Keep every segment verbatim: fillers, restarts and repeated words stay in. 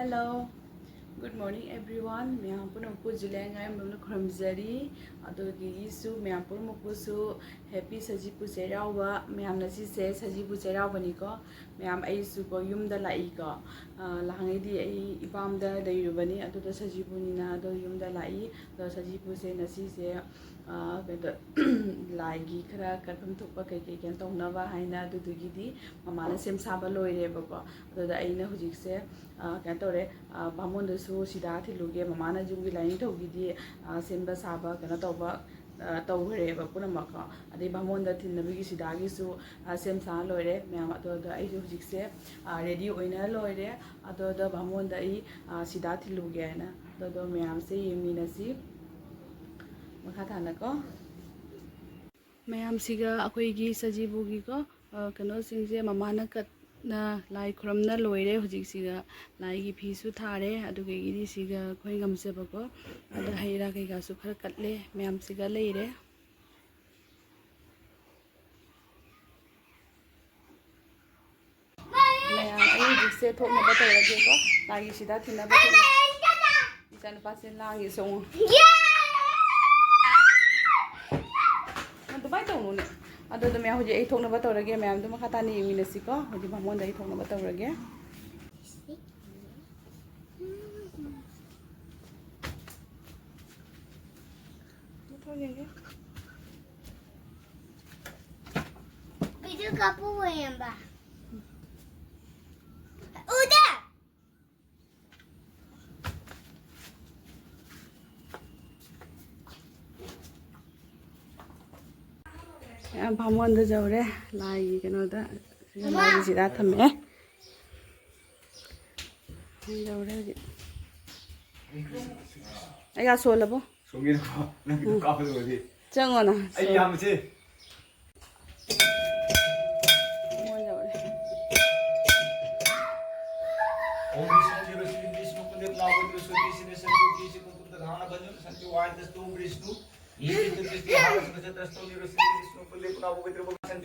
Hello, good morning everyone. ꯃꯌꯥꯝ ꯄꯨꯝꯅꯃꯛꯄꯨ ꯖꯨꯂꯤꯌꯥ ꯉꯥꯏꯔꯝꯕꯅ ꯈꯨꯔꯨꯝꯖꯔꯤ꯫ ꯑꯗꯨꯗꯒꯤꯁꯨ ꯃꯌꯥꯝ ꯄꯨꯝꯅꯃꯛꯄꯨꯁꯨ happy ꯁꯖꯤꯕꯨ ꯆꯩꯔꯥꯎꯕ꯫ ꯃꯌꯥꯝ ꯉꯁꯤꯁꯦ ꯁꯖꯤꯕꯨ ꯆꯩꯔꯥꯎꯕꯅꯤꯀꯣ꯫ ꯃꯌꯥꯝ ꯑꯩꯁꯨꯀꯣ ꯌꯨꯝꯗ ꯂꯥꯛꯏꯀꯣ꯫ ꯑ, ꯅꯍꯥꯟꯉꯩꯗꯤ ꯑꯩ ꯏꯄꯥꯝꯗ ꯂꯩꯔꯨꯕꯅꯤ, ꯑꯗꯨꯗ ꯁꯖꯤꯕꯨꯅꯤꯅ ꯑꯗꯣ ꯌꯨꯝꯗ ꯂꯥꯛꯏ꯫ ꯑꯗꯣ ꯁꯖꯤꯕꯨꯁꯦ ꯉꯁꯤꯁꯦ, ꯑ, ꯀꯩꯅꯣ ꯇꯧ-, ꯂꯥꯏꯒꯤ ꯈꯔ ꯀꯠꯐꯝ ꯊꯣꯛꯄ ꯀꯩꯀꯩ ꯀꯩꯅꯣ ꯇꯧꯅꯕ ꯍꯥꯏꯅ ꯑꯗꯨꯗꯨꯒꯤꯗꯤ ꯃꯃꯥꯅ ꯁꯦꯝ ꯁꯥꯕ ꯂꯣꯏꯔꯦꯕꯀꯣ꯫ ꯑꯗꯨꯗ ꯑꯩꯅ ꯍꯧꯖꯤꯛꯁꯦ, ꯑ, ꯀꯩꯅꯣ ꯇꯧꯔꯦ, ꯑ, ꯕꯥꯃꯣꯟꯗꯁꯨ ꯁꯤꯗꯥ ꯊꯤꯜꯂꯨꯒꯦ꯫ ꯃꯃꯥꯅ ꯌꯨꯝꯒꯤ ꯂꯥꯏꯅꯤꯡꯊꯧꯒꯤꯗꯤ, ꯑ, ꯁꯦꯝꯕ ꯁꯥꯕ ꯀꯩꯅꯣ ꯇꯧꯕ, ꯑ, ꯇꯧꯈ꯭ꯔꯦꯕ ꯄꯨꯝꯅꯃꯛꯀꯣ꯫ ꯑꯗꯩ ꯕꯥꯃꯣꯟꯗ ꯊꯤꯟꯅꯕꯒꯤ ꯁꯤꯗꯥꯒꯤꯁꯨ, ꯑ, ꯁꯦꯝ ꯁꯥ ꯂꯣꯏꯔꯦ ꯃꯌꯥꯝ꯫ ꯑꯗꯣ, ꯑꯗꯣ ꯑꯩꯁꯨ ꯍꯧꯖꯤꯛꯁꯦ, ꯑ, ready ꯑꯣꯏꯅ ꯂꯣꯏꯔꯦ꯫ ꯑꯗꯣ, ꯑꯗꯣ ꯕꯥꯃꯣꯟꯗ ꯑꯩ, ꯑ, ꯁꯤꯗꯥ ꯊꯤꯜꯂꯨꯒꯦ ꯍꯥꯏꯅ꯫ ꯑꯗꯣ, ꯑꯗꯣ ꯃꯌꯥꯝꯁꯦ ꯌꯦꯡꯃꯤꯟꯅꯁꯤ꯫ ꯃꯈꯥ ꯇꯥꯅꯀꯣ꯫ ꯃꯌꯥꯝꯁꯤꯒ ꯑꯩꯈꯣꯏꯒꯤ ꯁꯖꯤꯕꯨꯒꯤꯀꯣ, ꯑ, ꯀꯩꯅꯣꯁꯤꯡꯁꯦ ꯃꯃꯥꯅ ꯀꯠꯅ ꯂꯥꯏ ꯈꯨꯔꯝꯅ ꯂꯣꯏꯔꯦ꯫ ꯍꯧꯖꯤꯛꯁꯤꯒ ꯂꯥꯏꯒꯤ ꯐꯤꯁꯨ ꯊꯥꯔꯦ, ꯑꯗꯨꯗꯒꯤꯗꯤ ꯁꯤꯒ ꯑꯩꯈꯣꯏ ꯉꯝꯖꯕꯀꯣ, ꯑꯗ ꯍꯩ ꯔꯥ ꯀꯩꯀꯥꯁꯨ ꯈꯔ ꯀꯠꯂꯦ, ꯃꯌꯥꯝꯁꯤꯒ ꯂꯩꯔꯦ꯫ ꯃꯌꯥꯝ, ꯑꯩ ꯍꯧꯖꯤꯛꯁꯦ ꯊꯣꯛꯅꯕ ꯇꯧꯔꯒꯦꯀꯣ꯫ ꯂꯥꯏꯒꯤ ꯁꯤꯗꯥ ꯊꯤꯟꯅꯕ ꯊꯣꯛꯅ-, ꯏꯆꯥꯅꯨꯄꯥꯁꯦ ꯂꯥꯡꯉꯤ ꯁꯣꯡꯉꯨ꯫ ꯑꯗꯨꯃꯥꯏꯅ ꯇꯧꯅꯨꯅꯦ꯫ ꯑꯗꯨꯗ ꯃꯌꯥꯝ, ꯍꯧꯖꯤꯛ ꯑꯩ ꯊꯣꯛꯅꯕ ꯇꯧꯔꯒꯦ꯫ ꯃꯌꯥꯝꯗꯣ ꯃꯈꯥ ꯇꯥꯅ ꯌꯦꯡꯃꯤꯟꯅꯁꯤꯀꯣ꯫ ꯍꯧꯖꯤꯛ ꯕꯥꯃꯣꯟꯗ ꯑꯩ ꯊꯣꯛꯅꯕ ꯇꯧꯔꯒꯦ꯫ Video ꯀꯥꯞꯄꯨ ꯌꯦꯡꯕ꯫ ꯎꯗꯦ꯫ ꯃꯌꯥꯝ ꯕꯥꯃꯣꯟꯗ ꯌꯧꯔꯦ꯫ ꯂꯥꯏꯒꯤ ꯀꯩꯅꯣꯗ, ꯁꯤꯗ ꯂꯥꯏꯒꯤ ꯁꯤꯗꯥ ꯊꯝꯃꯛꯑꯦ꯫ ꯌꯧꯔꯦ ꯍꯧꯖꯤꯛ꯫ ꯑꯩꯒ ꯁꯣꯜꯂꯕꯣ? ꯁꯣꯝꯒꯤꯗꯣ ꯅꯪꯒꯤꯗꯣ ꯀꯥꯞꯄꯗ ꯑꯣꯏꯔꯗꯤ꯫ ꯆꯪꯉꯣꯅ꯫ ꯑꯩ ꯌꯥꯝꯕꯁꯦ꯫ ꯃꯣꯏ ꯌꯧꯔꯦ꯫ ओम विष्णु देव श्री विष्णु कुंदे नागो देव श्री श्री संजू की श्री कुंद धारण भजन संजू वायद स्तु विष्णु।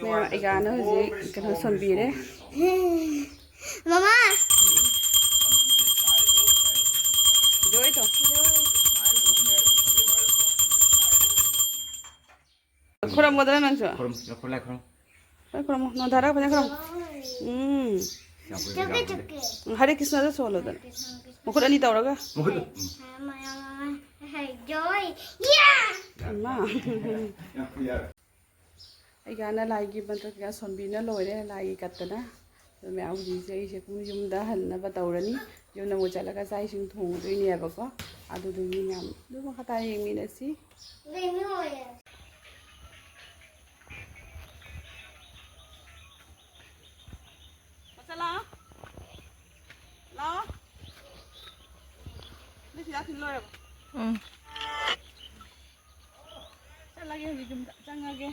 ꯃꯌꯥꯝ ꯑꯩꯒꯥꯅ ꯍꯧꯖꯤꯛ ꯀꯩꯅꯣ ꯁꯣꯟꯕꯤꯔꯦ꯫ ꯃꯃꯥ! ꯈꯨꯔꯨꯝꯒꯗ꯭ꯔꯥ ꯅꯪꯁꯨ? ꯈꯨꯔꯨꯝ, ꯂꯥꯏ ꯈꯨꯔꯨꯝ, ꯂꯥꯏ ꯈꯨꯔꯨꯝ꯫ ꯍꯣꯏ, ꯈꯨꯔꯨꯝꯃꯣ꯫ ꯅꯣꯟꯊꯔꯒ ꯐꯖꯅ ꯈꯨꯔꯨꯝꯃꯣ꯫ ꯎꯝ꯫ ꯌꯥꯝ ꯀꯨꯏꯕ ꯆꯠꯀꯦ, ꯌꯥꯝ ꯀꯨꯏꯕ꯫ ꯆꯠꯀꯦ꯫ ꯎꯝ, ꯍꯔꯦ ꯀ꯭ꯔꯤꯁꯅꯗ ꯁꯣꯜꯂꯣꯗꯅ꯫ ꯃꯈꯨꯠ ꯑꯅꯤ ꯇꯧꯔꯒ꯫ ꯃꯈꯨꯠ꯫ ꯎꯝ꯫ ꯖꯣꯏ꯫ ꯌꯥ! ꯏꯃꯥ꯫ ꯌꯥꯝ ꯀꯨꯏ ꯌꯥꯔꯦ꯫ ꯑꯩꯒꯤ ꯑꯅ ꯂꯥꯏꯒꯤ ꯃꯟꯇ꯭ꯔ ꯀꯩꯀꯥ ꯁꯣꯟꯕꯤꯅ ꯂꯣꯏꯔꯦ, ꯂꯥꯏꯒꯤ ꯀꯠꯇꯅ꯫ ꯑꯗꯨ ꯃꯌꯥꯝ ꯍꯧꯖꯤꯛꯁꯦ ꯑꯩꯁꯦ ꯑꯗꯨꯝ ꯌꯨꯝꯗ ꯍꯟꯅꯕ ꯇꯧꯔꯅꯤ꯫ ꯌꯨꯝꯗ ꯑꯃꯨꯛ ꯆꯠꯂꯒ ꯆꯥꯛ ꯏꯁꯤꯡ ꯊꯣꯡꯗꯣꯏꯅꯦꯕꯀꯣ꯫ ꯑꯗꯨꯗꯨꯒꯤ ꯃꯌꯥꯝ ꯑꯗꯨꯝ ꯃꯈꯥ ꯇꯥꯅ ꯌꯦꯡꯃꯤꯟꯅꯁꯤ꯫ ꯃꯆꯥ ꯂꯥꯛꯑꯣ꯫ ꯂꯥꯛꯑꯣ꯫ ꯅꯣꯏ ꯆꯤꯟꯖꯥꯛ ꯊꯤꯟ ꯂꯣꯏꯔꯕꯣ? ꯎꯝ꯫ ꯆꯠꯂꯒꯦ ꯍꯧꯖꯤꯛ ꯌꯨꯝꯗ ꯆꯪꯉꯒꯦ꯫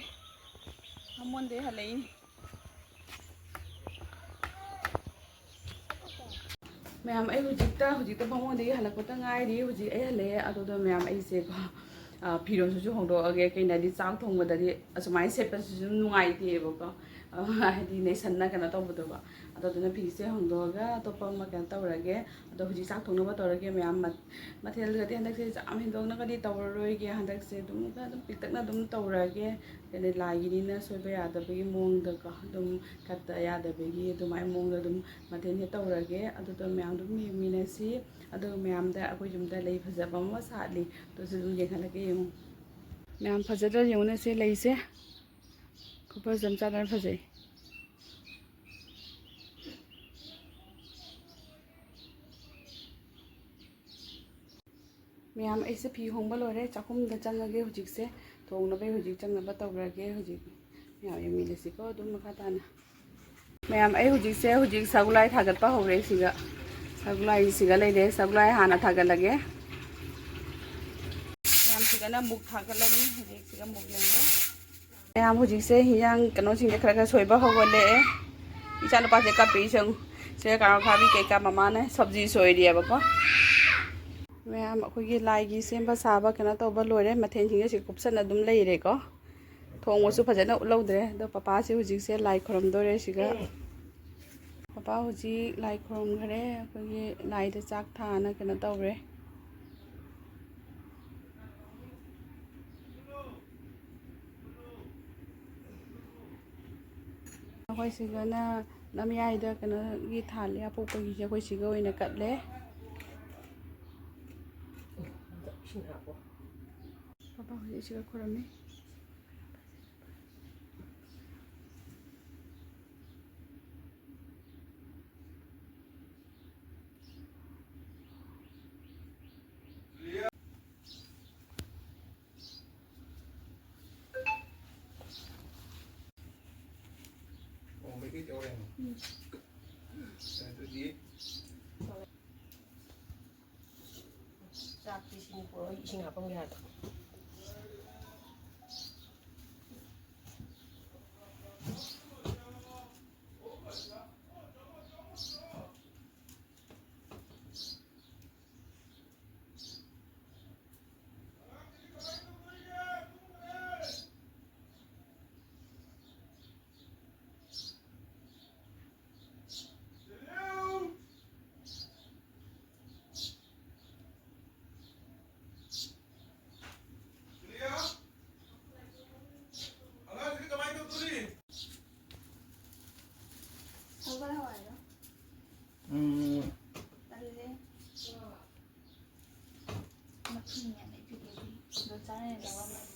ꯕꯥꯃꯣꯟꯗꯩ ꯍꯜꯂꯛꯏꯅꯦ꯫ ꯃꯌꯥꯝ, ꯑꯩ ꯍꯧꯖꯤꯛꯇ, ꯍꯧꯖꯤꯛꯇ ꯕꯥꯃꯣꯟꯗꯒꯤ ꯍꯜꯂꯛꯄꯇ ꯉꯥꯏꯔꯤ꯫ ꯍꯧꯖꯤꯛ ꯑꯩ ꯍꯜꯂꯛꯑꯦ꯫ ꯑꯗꯨꯗ ꯃꯌꯥꯝ, ꯑꯩꯁꯦꯀꯣ, ꯑ, ꯐꯤꯔꯣꯜꯁꯤꯁꯨ ꯍꯣꯡꯗꯣꯛꯑꯒꯦ꯫ ꯀꯩꯅꯣꯗꯤ ꯆꯥꯛ ꯊꯣꯡꯕꯗꯗꯤ ꯑꯁꯨꯃꯥꯏꯅ ꯁꯦꯠꯄꯁꯤꯁꯨ ꯑꯗꯨꯝ ꯅꯨꯡꯉꯥꯏꯇꯦꯕꯀꯣ꯫ ꯑ, ꯍꯥꯏꯗꯤ ꯅꯩꯁꯟꯅ ꯀꯩꯅꯣ ꯇꯧꯕꯗꯣꯀꯣ꯫ ꯑꯗꯨꯗꯨꯅ ꯐꯤꯁꯦ ꯍꯣꯡꯗꯣꯛꯑꯒ ꯑꯇꯣꯞꯄ ꯑꯃ ꯀꯩꯅꯣ ꯇꯧꯔꯒꯦ꯫ ꯑꯗꯣ ꯍꯧꯖꯤꯛ ꯆꯥꯛ ꯊꯣꯡꯅꯕ ꯇꯧꯔꯒꯦ ꯃꯌꯥꯝ꯫ ꯃ-, ꯃꯊꯦꯜꯒꯗꯤ ꯍꯟꯗꯛꯁꯦ ꯌꯥꯝ ꯍꯦꯟꯗꯣꯛꯅꯒꯗꯤ ꯇꯧꯔꯔꯣꯏꯒꯦ꯫ ꯍꯟꯗꯛꯁꯦ ꯑꯗꯨꯝ, ꯑꯗꯨꯝ ꯄꯤꯛꯇꯛꯅ ꯑꯗꯨꯝ ꯇꯧꯔꯒꯦ꯫ ꯀꯩꯅꯣ, ꯂꯥꯏꯒꯤꯅꯤꯅ ꯁꯣꯏꯕ ꯌꯥꯗꯕꯒꯤ ꯃꯑꯣꯡꯗꯀꯣ, ꯑꯗꯨꯝ ꯀꯠꯇ ꯌꯥꯗꯕꯒꯤ ꯑꯗꯨꯃꯥꯏꯅ ꯃꯑꯣꯡꯗ ꯑꯗꯨꯝ ꯃꯊꯦꯜꯁꯦ ꯇꯧꯔꯒꯦ꯫ ꯑꯗꯨꯗꯣ ꯃꯌꯥꯝ ꯑꯗꯨꯝ ꯌꯦꯡꯃꯤꯟꯅꯁꯤ꯫ ꯑꯗꯨꯒ ꯃꯌꯥꯝꯗ ꯑꯩꯈꯣꯏ ꯌꯨꯝꯗ ꯂꯩ ꯐꯖꯕ ꯑꯃ ꯁꯥꯠꯂꯤ, ꯑꯗꯨꯁꯨ ꯑꯗꯨꯝ ꯌꯦꯡꯍꯜꯂꯛꯀꯦ꯫ ꯌꯦꯡꯉꯨ, ꯃꯌꯥꯝ ꯐꯖꯗ꯭ꯔꯥ? ꯌꯦꯡꯉꯨꯅꯦ ꯁꯤ ꯂꯩꯁꯦ, ꯈꯨꯐꯖ ꯑꯃ ꯆꯥꯗꯅ ꯐꯖꯩ꯫ ꯃꯌꯥꯝ, ꯑꯩꯁꯦ ꯐꯤ ꯍꯣꯡꯕ ꯂꯣꯏꯔꯦ, ꯆꯥꯛꯈꯨꯝꯗ ꯆꯪꯉꯒꯦ ꯍꯧꯖꯤꯛꯁꯦ꯫ ꯊꯣꯡꯅꯕꯩ ꯍꯧꯖꯤꯛ ꯆꯪꯅꯕ ꯇꯧꯔꯒꯦ꯫ ꯍꯧꯖꯤꯛ ꯃꯌꯥꯝ ꯌꯦꯡꯃꯤꯟꯅꯁꯤꯀꯣ ꯑꯗꯨꯝ ꯃꯈꯥ ꯇꯥꯅ꯫ ꯃꯌꯥꯝ, ꯑꯩ ꯍꯧꯖꯤꯛꯁꯦ, ꯍꯧꯖꯤꯛ ꯁꯒꯣꯜꯍꯋꯥꯏ ꯊꯥꯒꯠꯄ ꯍꯧꯔꯦ꯫ ꯁꯤꯒ ꯁꯒꯣꯜꯍꯋꯥꯏꯁꯤꯒ ꯂꯩꯔꯦ꯫ ꯁꯒꯣꯜꯍꯋꯥꯏ ꯍꯥꯟꯅ ꯊꯥꯒꯠꯂꯒꯦ꯫ ꯃꯌꯥꯝ, ꯁꯤꯒꯅ ꯃꯨꯛ ꯊꯥꯒꯠꯂꯅꯤ꯫ ꯍꯧꯖꯤꯛ ꯁꯤꯒ ꯃꯨꯛ ꯂꯦꯡꯒꯦ꯫ ꯃꯌꯥꯝ, ꯍꯧꯖꯤꯛꯁꯦ ꯍꯤꯟꯖꯥꯡ ꯀꯩꯅꯣꯁꯤꯡꯁꯦ ꯈꯔ ꯈꯔ ꯁꯣꯏꯕ ꯍꯧꯒꯠꯂꯛꯑꯦ꯫ ꯏꯆꯥ ꯅꯨꯄꯥꯁꯦ ꯀꯞꯄꯤ, ꯁꯦ ꯌꯦꯡꯉꯨ꯫ ꯁꯤꯗ ꯀꯥꯡꯉꯧ ꯈꯥꯕꯤ ꯀꯩꯀꯥ ꯃꯃꯥꯅ ꯁꯕꯖꯤ ꯁꯣꯏꯔꯤꯑꯕꯀꯣ꯫ ꯃꯌꯥꯝ, ꯑꯩꯈꯣꯏꯒꯤ ꯂꯥꯏꯒꯤ ꯁꯦꯝꯕ ꯁꯥꯕ ꯀꯩꯅꯣ ꯇꯧꯕ ꯂꯣꯏꯔꯦ꯫ ꯃꯊꯦꯜꯁꯤꯡꯁꯦ ꯁꯤ ꯀꯨꯞꯁꯟꯅ ꯑꯗꯨꯝ ꯂꯩꯔꯦꯀꯣ꯫ ꯊꯣꯡꯕꯁꯨ ꯐꯖꯅ ꯎꯠꯍꯧꯗ꯭ꯔꯦ꯫ ꯑꯗꯣ ꯄꯄꯥꯁꯤ ꯍꯧꯖꯤꯛꯁꯦ ꯂꯥꯏ ꯈꯨꯔꯝꯗꯣꯔꯦ ꯁꯤꯒ꯫ ꯄꯄꯥ ꯍꯧꯖꯤꯛ ꯂꯥꯏ ꯈꯨꯔꯨꯝꯈꯔꯦ꯫ ꯑꯩꯈꯣꯏꯒꯤ ꯂꯥꯏꯗ ꯆꯥꯛ ꯊꯥꯅ ꯀꯩꯅꯣ ꯇꯧꯔꯦ꯫ ꯑꯩꯈꯣꯏ ꯁꯤꯒꯅ ꯂꯝꯌꯥꯏꯗ ꯀꯩꯅꯣꯒꯤ ꯊꯥꯜꯂꯦ, ꯑꯄꯣꯛꯄꯒꯤꯁꯦ ꯑꯩꯈꯣꯏ ꯁꯤꯒ ꯑꯣꯏꯅ ꯀꯠꯂꯦ꯫ ꯏꯁꯤꯡ ꯍꯥꯞꯄꯣ꯫ ꯄꯄꯥ ꯍꯧꯖꯤꯛ ꯁꯤꯒ ꯈꯨꯔꯨꯝꯃꯤ꯫ ꯑꯣ, ꯃꯩꯇꯩ ꯆꯧꯔꯦꯟ꯫ ꯎꯝ꯫ ꯑꯗꯨꯗꯤ ꯆꯥꯛꯇꯤ ꯁꯤꯅꯤ ꯄꯨꯔꯛꯑꯣ, ꯏꯁꯤꯡ ꯍꯥꯞꯄꯝꯒꯦ ꯍꯥꯏꯕ꯫ ꯁꯒꯣꯜ ꯍꯋꯥꯏꯔꯣ? ꯎꯝ꯫ ꯇꯜꯂꯦ꯫ ꯃꯊꯤ ꯃꯌꯥꯝ ꯂꯩ, ꯄꯤꯛꯑꯦ, ꯄꯤꯛꯑꯦ꯫ ꯑꯗꯣ ꯆꯥꯅꯤꯡꯉꯥꯏ ꯂꯧꯔꯝꯕꯅꯤ꯫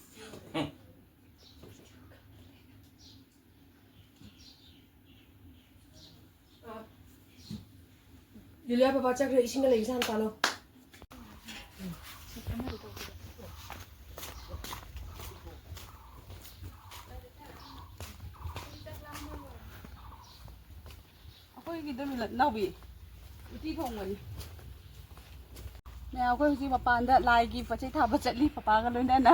ꯂꯤꯂꯤꯌꯥ, ꯕꯕꯥ ꯆꯠꯈ꯭ꯔꯦ, ꯏꯁꯤꯡꯒ ꯂꯩꯕꯁꯦ ꯍꯥꯟꯅ ꯇꯥꯜꯂꯣ꯫ ꯑꯩꯈꯣꯏꯒꯤꯗꯣ ꯃꯤꯂꯠ ꯅꯥꯎꯕꯤ, ꯎꯇꯤ ꯊꯣꯡꯕꯅꯤ꯫ ꯃꯌꯥꯝ, ꯑꯩꯈꯣꯏ ꯍꯧꯖꯤꯛ ꯃꯄꯥꯟꯗ ꯂꯥꯏꯒꯤ ꯄꯣꯠ ꯆꯩ ꯊꯥꯕ ꯆꯠꯂꯤ, ꯄꯄꯥꯒ ꯂꯣꯏꯅꯅ꯫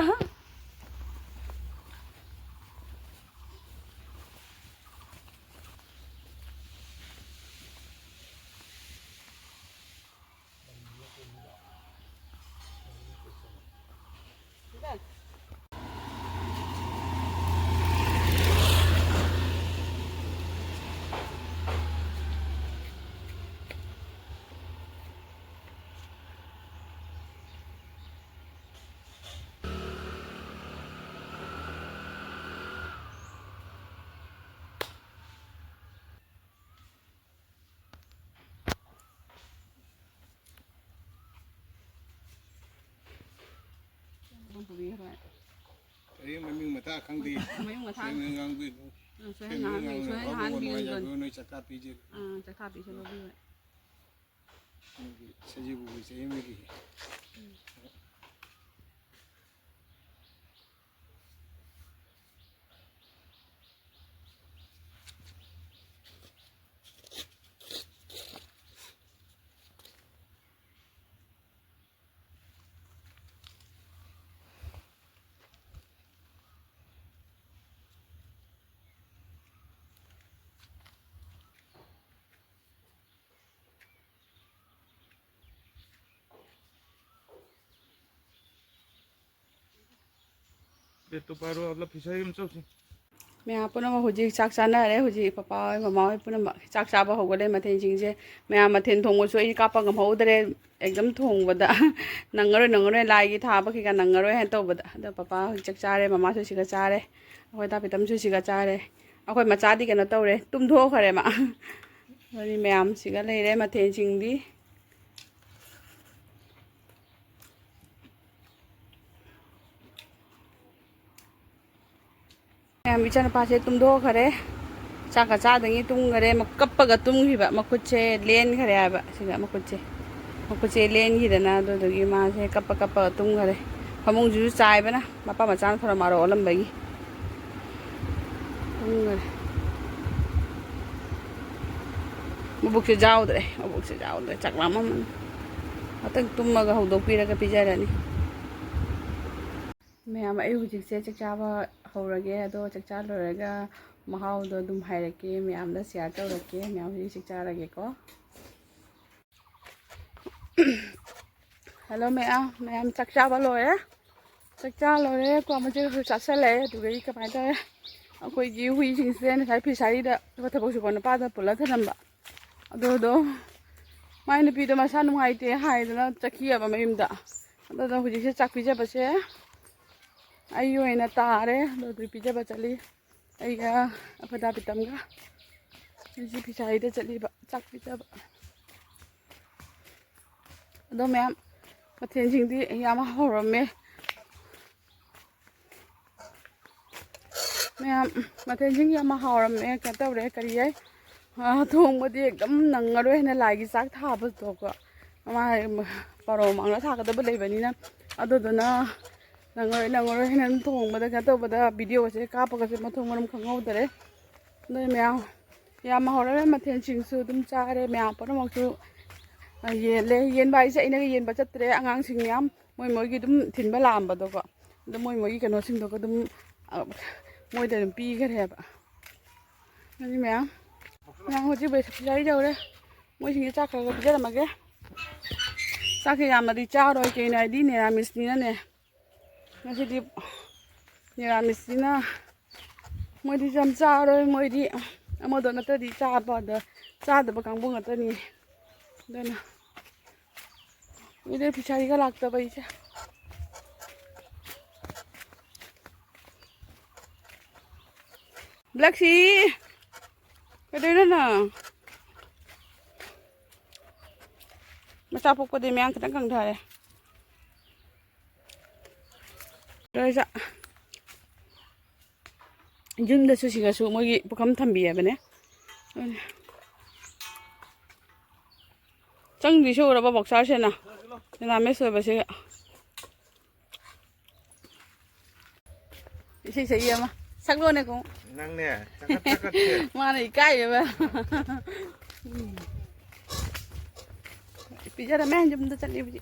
ꯇꯧꯕꯤ ꯍꯣꯏ꯫ ꯀꯔꯤ ꯃꯃꯤꯡ ꯃꯊꯥ ꯈꯪꯗꯦ꯫ ꯃꯃꯤꯡ ꯃꯊꯥ꯫ ꯁꯦꯡꯅ ꯉꯥꯡꯕꯤꯌꯨ꯫ ꯎꯝ, ꯁꯣꯏꯍꯟ ꯁꯦꯡꯅ ꯅꯍꯥꯟꯕꯤꯌꯨ, ꯉꯥꯡꯕꯤꯌꯨ꯫ ꯁꯣꯏꯍꯟ ꯃꯕꯨꯡ ꯅꯍꯥꯟꯕꯤꯌꯨ꯫ ꯅꯨꯡꯉꯥꯏꯖꯕꯤꯌꯨ, ꯅꯣꯏ ꯆꯥꯛ ꯆꯥ ꯄꯤꯖꯔꯤ꯫ ꯑꯥ, ꯆꯥꯛ ꯆꯥ ꯄꯤꯖ ꯂꯧꯕꯤꯌꯨ꯫ ꯅꯣꯏꯒꯤ ꯁꯖꯤꯕꯨꯒꯤ ꯆꯍꯤ ꯑꯃꯒꯤ꯫ ꯕꯦꯠꯇꯣ ꯄꯥꯏꯔꯣ, ꯑꯗꯨꯒ ꯐꯤꯁꯥꯔꯤ ꯑꯃ ꯆꯧꯁꯤ꯫ ꯃꯌꯥꯝ ꯄꯨꯝꯅꯃꯛ ꯍꯧꯖꯤꯛ ꯆꯥꯛ ꯆꯥꯅꯔꯦ꯫ ꯍꯧꯖꯤꯛ ꯄꯄꯥ ꯍꯣꯏ, ꯃꯃꯥ ꯍꯣꯏ ꯄꯨꯝꯅꯃꯛ ꯆꯥꯛ ꯆꯥꯕ ꯍꯧꯒꯠꯂꯦ꯫ ꯃꯊꯦꯜꯁꯤꯡꯁꯦ, ꯃꯌꯥꯝ ꯃꯊꯦꯜ ꯊꯣꯡꯕꯁꯨ ꯑꯩ ꯀꯥꯞꯄ ꯉꯝꯍꯧꯗ꯭ꯔꯦ꯫ ꯑꯦꯛꯗꯝ ꯊꯣꯡꯕꯗ ꯅꯪꯉꯔꯣꯏ, ꯅꯪꯉꯔꯣꯏ, ꯂꯥꯏꯒꯤ ꯊꯥꯕ ꯀꯩꯀꯥ ꯅꯪꯉꯔꯣꯏ ꯍꯥꯏꯅ ꯇꯧꯕꯗ꯫ ꯑꯗꯣ ꯄꯄꯥ ꯍꯧꯖꯤꯛ ꯆꯥꯛ ꯆꯥꯔꯦ, ꯃꯃꯥꯁꯨ ꯁꯤꯒ ꯆꯥꯔꯦ, ꯑꯩꯈꯣꯏ ꯇꯥ ꯄꯤꯇꯝꯁꯨ ꯁꯤꯒ ꯆꯥꯔꯦ꯫ ꯑꯩꯈꯣꯏ ꯃꯆꯥꯗꯤ ꯀꯩꯅꯣ ꯇꯧꯔꯦ, ꯇꯨꯝꯊꯣꯛꯈ꯭ꯔꯦ ꯃꯥ꯫ ꯑꯗꯨꯅꯤ ꯃꯌꯥꯝ ꯁꯤꯒ ꯂꯩꯔꯦ ꯃꯊꯦꯜꯁꯤꯡꯗꯤ꯫ ꯃꯌꯥꯝ, ꯏꯆꯥꯅꯨꯄꯥꯁꯦ ꯇꯨꯝꯊꯣꯛꯈꯔꯦ꯫ ꯆꯥꯛꯀ ꯆꯥꯗꯉꯩ ꯇꯨꯝꯈꯔꯦ꯫ ꯃ-, ꯀꯞꯄꯒ ꯇꯨꯝꯈꯤꯕ꯫ ꯃꯈꯨꯠꯁꯦ ꯂꯦꯟꯈꯔꯦ ꯍꯥꯏꯕ꯫ ꯁꯤꯗ ꯃꯈꯨꯠꯁꯦ, ꯃꯈꯨꯠꯁꯦ ꯂꯦꯟꯈꯤꯗꯅ ꯑꯗꯨꯗꯨꯒꯤ ꯃꯥꯁꯦ ꯀꯞꯄ ꯀꯞꯄꯒ ꯇꯨꯝꯈꯔꯦ꯫ ꯐꯃꯨꯡꯁꯤꯁꯨ ꯆꯥꯏꯕꯅ ꯃꯄꯥ ꯃꯆꯥꯅ ꯊꯔꯣ ꯃꯥꯔꯣ ꯑꯣꯜꯂꯝꯕꯒꯤ꯫ ꯇꯨꯝꯈꯔꯦ꯫ ꯃꯕꯨꯛꯁꯦ ꯌꯥꯎꯗ꯭ꯔꯦ꯫ ꯃꯕꯨꯛꯁꯦ ꯌꯥꯎꯗ꯭ꯔꯦ꯫ ꯆꯥꯛ ꯂꯥꯝꯃꯝꯃꯅꯤ꯫ ꯉꯥꯛꯇꯪ ꯇꯨꯝꯃꯒ ꯍꯧꯗꯣꯛꯄꯤꯔꯒ ꯄꯤꯖꯔꯅꯤ꯫ ꯃꯌꯥꯝ, ꯑꯩ ꯍꯧꯖꯤꯛꯁꯦ ꯆꯥꯛ ꯆꯥꯕ ꯍꯧꯔꯒꯦ꯫ ꯑꯗꯣ ꯆꯥꯛ ꯆꯥ ꯂꯣꯏꯔꯒ ꯃꯍꯥꯎꯗꯣ ꯑꯗꯨꯝ ꯍꯥꯏꯔꯛꯀꯦ, ꯃꯌꯥꯝꯗ ꯁꯤꯌꯥꯔ ꯇꯧꯔꯛꯀꯦ꯫ ꯃꯌꯥꯝ, ꯍꯧꯖꯤꯛ ꯆꯥꯛ ꯆꯥꯔꯒꯦꯀꯣ꯫ ꯍꯜꯂꯣ ꯃꯌꯥꯝ, ꯃꯌꯥꯝ ꯆꯥꯛ ꯆꯥꯕ ꯂꯣꯏꯔꯦ꯫ ꯆꯥꯛ ꯆꯥ ꯂꯣꯏꯔꯦ, ꯀ꯭ꯋꯥ ꯃꯆꯦꯠ ꯈꯔ ꯆꯥꯁꯜꯂꯛꯑꯦ꯫ ꯑꯗꯨꯗꯒꯤ ꯀꯃꯥꯏꯅ ꯇꯧꯔꯦ, ꯑꯩꯈꯣꯏꯒꯤ ꯍꯨꯏꯁꯤꯡꯁꯦ ꯉꯁꯥꯏ ꯐꯤꯁꯥꯔꯤꯗ ꯊꯕꯛ ꯁꯨꯕ ꯅꯨꯄꯥꯗ ꯄꯨꯜꯂ ꯊꯅꯝꯕ꯫ ꯑꯗꯨꯗꯣ ꯃꯥꯏ ꯅꯨꯄꯤꯗꯣ ꯃꯁꯥ ꯅꯨꯡꯉꯥꯏꯇꯦ ꯍꯥꯏꯗꯅ ꯆꯠꯈꯤꯑꯕ ꯃꯌꯨꯝꯗ꯫ ꯑꯗꯨꯗ ꯍꯧꯖꯤꯛꯁꯦ ꯆꯥꯛ ꯄꯤꯖꯕꯁꯦ ꯑꯩꯒꯤ ꯑꯣꯏꯅ ꯇꯥꯔꯦ꯫ ꯑꯗꯨ ꯄꯤꯖꯕ ꯆꯠꯂꯤ꯫ ꯑꯩꯒ ꯑꯩꯈꯣꯏ ꯗꯥ ꯄꯤꯇꯝꯒ ꯍꯧꯖꯤꯛ ꯐꯤꯁꯥꯔꯤꯗ ꯆꯠꯂꯤꯕ ꯆꯥꯛ ꯄꯤꯖꯕ꯫ ꯑꯗꯣ ꯃꯌꯥꯝ, ꯃꯊꯦꯜꯁꯤꯡꯗꯤ ꯌꯥꯝ ꯍꯧꯔꯝꯃꯦ꯫ ꯃꯌꯥꯝ, ꯃꯊꯦꯜꯁꯤꯡ ꯌꯥꯝ ꯍꯥꯎꯔꯝꯃꯦ꯫ ꯀꯩꯅꯣ ꯇꯧꯔꯦ, ꯀꯔꯤ ꯍꯥꯏ, ꯑꯥ, ꯊꯣꯡꯕꯗꯤ ꯑꯗꯨꯝ ꯅꯪꯉꯔꯣꯏ ꯍꯥꯏꯅ ꯂꯥꯏꯒꯤ ꯆꯥꯛ ꯊꯥꯕꯗꯣꯀꯣ, ꯃꯥ ꯄꯔꯣ ꯃꯥꯡꯅ ꯊꯥꯒꯗꯕ ꯂꯩꯕꯅꯤꯅ, ꯑꯗꯨꯗꯨꯅ ꯅꯪꯉꯔꯣꯏ, ꯅꯪꯉꯔꯣꯏ ꯍꯥꯏꯅ ꯑꯗꯨꯝ ꯊꯣꯡꯕꯗ, ꯀꯩꯅꯣ ꯇꯧꯕꯗ, ꯚꯤꯗꯤꯑꯣꯒꯁꯦ ꯀꯥꯞꯄꯒꯁꯦ ꯃꯊꯣꯡ ꯃꯔꯝ ꯈꯪꯍꯧꯗꯔꯦ꯫ ꯑꯗꯨꯅ ꯃꯌꯥꯝ ꯌꯥꯝ ꯍꯥꯎꯔꯝꯃꯦ꯫ ꯃꯊꯦꯜꯁꯤꯡꯁꯨ ꯑꯗꯨꯝ ꯆꯥꯔꯦ, ꯃꯌꯥꯝ ꯄꯨꯝꯅꯃꯛꯁꯨ, ꯑ, ꯌꯦꯜꯂꯦ꯫ ꯌꯦꯟꯕ ꯍꯥꯏꯁꯦ ꯑꯩꯅꯒ ꯌꯦꯟꯕ ꯆꯠꯇ꯭ꯔꯦ, ꯑꯉꯥꯡꯁꯤꯡ ꯃꯌꯥꯝ ꯃꯣꯏ ꯃꯣꯏꯒꯤ ꯑꯗꯨꯝ ꯊꯤꯟꯕ ꯂꯥꯛꯑꯝꯕꯗꯣꯀꯣ꯫ ꯑꯗꯣ ꯃꯣꯏ ꯃꯣꯏꯒꯤ ꯀꯩꯅꯣꯁꯤꯡꯗꯨꯒ ꯑꯗꯨꯝ, ꯑ, ꯃꯣꯏꯗ ꯑꯗꯨꯝ ꯄꯤꯈ꯭ꯔꯦꯕ꯫ ꯑꯗꯨ ꯃꯌꯥꯝ, ꯃꯌꯥꯝ ꯍꯧꯖꯤꯛ ꯕ꯭ꯔꯦꯛꯐꯥꯁ ꯌꯧꯔꯦ꯫ ꯃꯣꯏꯁꯤꯡꯁꯦ ꯆꯥꯛ ꯈꯔ ꯈꯔ ꯄꯤꯖꯔꯝꯃꯒꯦ꯫ ꯆꯥꯛꯁꯦ ꯌꯥꯝꯅꯗꯤ ꯆꯥꯔꯣꯏ, ꯀꯩꯅꯣ ꯍꯥꯏꯗꯤ ꯅꯤꯔꯥꯃꯤꯁꯅꯤꯅꯅꯦ꯫ ꯉꯁꯤꯗꯤ ꯅꯤꯔꯥꯃꯤꯁꯅꯤꯅ ꯃꯣꯏꯗꯤ ꯌꯥꯝ ꯆꯥꯔꯣꯏ꯫ ꯃꯣꯏꯗꯤ ꯑꯃꯗꯣ ꯅꯠꯇ꯭ꯔꯗꯤ ꯆꯥꯕꯗ, ꯆꯥꯗꯕ ꯀꯥꯡꯕꯨ ꯉꯥꯛꯇꯅꯤ꯫ ꯑꯗꯨꯅ ꯀꯨꯏꯔꯦ ꯐꯤꯁꯥꯔꯤꯒ ꯂꯥꯛꯇꯕ ꯑꯩꯁꯦ꯫ ꯕ꯭ꯂꯦꯛꯁꯤ, ꯀꯩꯗꯧꯔꯤꯅꯣ ꯅꯪ? ꯃꯆꯥ ꯄꯣꯛꯄꯗꯤ ꯃꯌꯥꯡ ꯈꯤꯇꯪ ꯀꯪꯊꯔꯦ꯫ ꯂꯣꯏꯖ-, ꯌꯨꯝꯗꯁꯨ ꯁꯤꯒꯁꯨ ꯃꯣꯏꯒꯤ ꯄꯨꯈꯝ ꯊꯝꯕꯤ ꯍꯥꯏꯕꯅꯦ꯫ ꯆꯪꯗ꯭ꯔꯤꯁꯦ ꯎꯔꯕ ꯕꯣꯛꯁꯔꯁꯦꯅ? ꯅꯤꯔꯥꯃꯤꯁ ꯑꯣꯏꯕꯁꯤꯒ꯫ ꯏꯁꯩ ꯁꯛꯏ ꯑꯃ꯫ ꯁꯛꯂꯣꯅꯦ ꯈꯣꯡ꯫ ꯅꯪꯅꯦ, ꯆꯀꯠ ꯆꯀꯠꯁꯦ꯫ ꯃꯥꯅ ꯏꯀꯥꯏꯌꯦꯕ꯫ ꯄꯤꯖꯔꯝꯃꯦ, ꯌꯨꯝꯗ ꯆꯠꯂꯤꯕꯗꯤ꯫